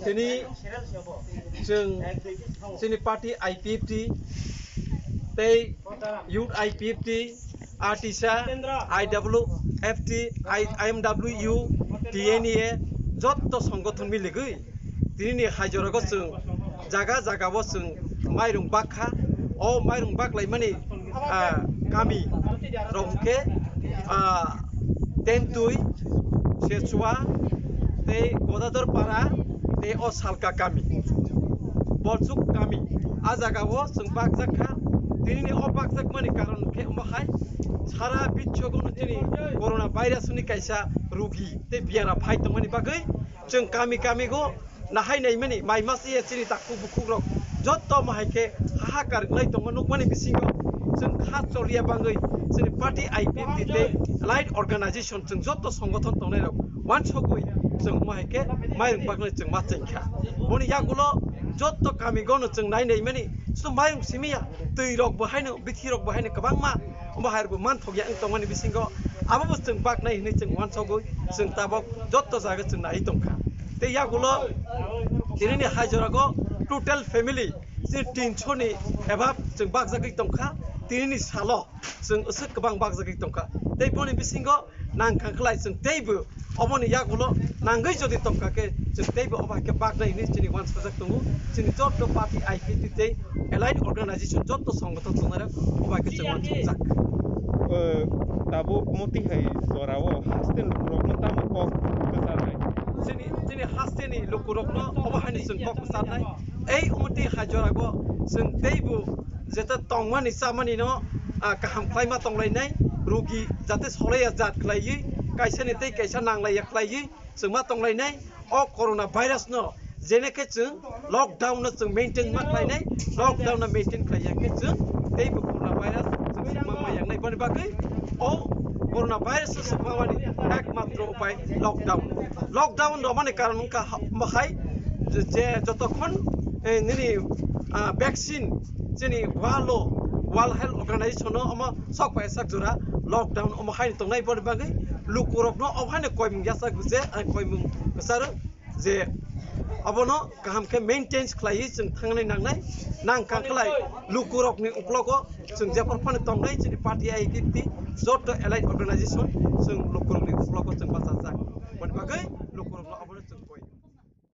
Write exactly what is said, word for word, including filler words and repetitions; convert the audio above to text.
Tini chwng chini party I P F T tei youth I P F T, artisa, I W F T, I, I M W U, T N A, jotto songothon miligwi tini ni haijorago chwng jaga jaga o chwng mairung bakha. O mairung baklaimani, ah, kami rok hwnkhe, ah, Tentui, Sechua, tei Godador Para, tei o Salka kami, Bolsuk kami. A jaga o chwng bakjak kha. Tini ni o bakjakmani karon khe omo hai, sara bishogo no chini corona virus ni kaisa rugi tei biara phai tongmani bagwi chwng kami kami go nahai naimani, mai masiya chini takhuk bukhuk rok jotto mahai khe hahakar wngwi tongo nukmani bisingo. Chwng kha choliya bangwi chini party I P F T tei allied organization chwng jotto songothon tongnai rok wansogwi chwng mahai khe mairung baknai chwng ma chengkha. Boni yagulo jotto kami gono chwng nai naimani, chwng mairung simiya, twi rok bo haino, bithi rok bo haino kwbangma omo hai rok bo manthokya wng tongmani bisingo. Abo bo chwng baknai hinwi chwng wansogwi chwng tabok jotto jaga chwng nai tongkha. Tei yagulo tini ni haijorago total family chini tinso ni above chwng bakjagwi tongkha. Tini ni salo chwng aswk kwbang bakjagwi tongkha. Tei boni bisingo nang kha khlai chwng teibo oboni yagulo nangwi jodi tongkha khe chwng teibo obo hai khe baknai hinwi chini wansajak tongo. Chini jotto party I P T tei allied organization jotto songothon tongnai rok obo hai khe chwng wansajak. Eh, tabuk moti hai jorao haste lukurokno tamo kok kwcharnai? Chini, chini hasteni lukurokno obo haino chwng kok kwcharnai. Ei umoti hai jorago chwng teibo jeta tongmani chamani no, ah, kaham khlaima tonglainai, rugi jate solaiya jat khlaiwi, kaisa ni tei kaisa nanglaiya khlaiwi chwngma tonglainai. O corona virus no jene khe chwng lockdown no chwng maintain ma khlainai, lockdown no maintain khlaiya khe chwng teibo corona virus chwng sima ma yangnai. Boni bagwi o corona virus no sima mani ekmatro upai lockdown. Lockdown romani karon wngkha ha-, bahai je jotokhon, eh, nini, ah, vaccine chini World, World Health Organization no omo sok pai sak jora lockdown omo haino tongnai. Boni bagwi lukurokno omo haino koimung yachak je, ah, koimung kwcharo je obono kaham khe maintain khlaiwi chwng thangnai nangnai. Nang kha khlai lukurokni uklogo chwng jephor phano tongnai chini party I P F T jotto allied organization chwng lukurokni uklogo chwng bachajak. Boni bagwi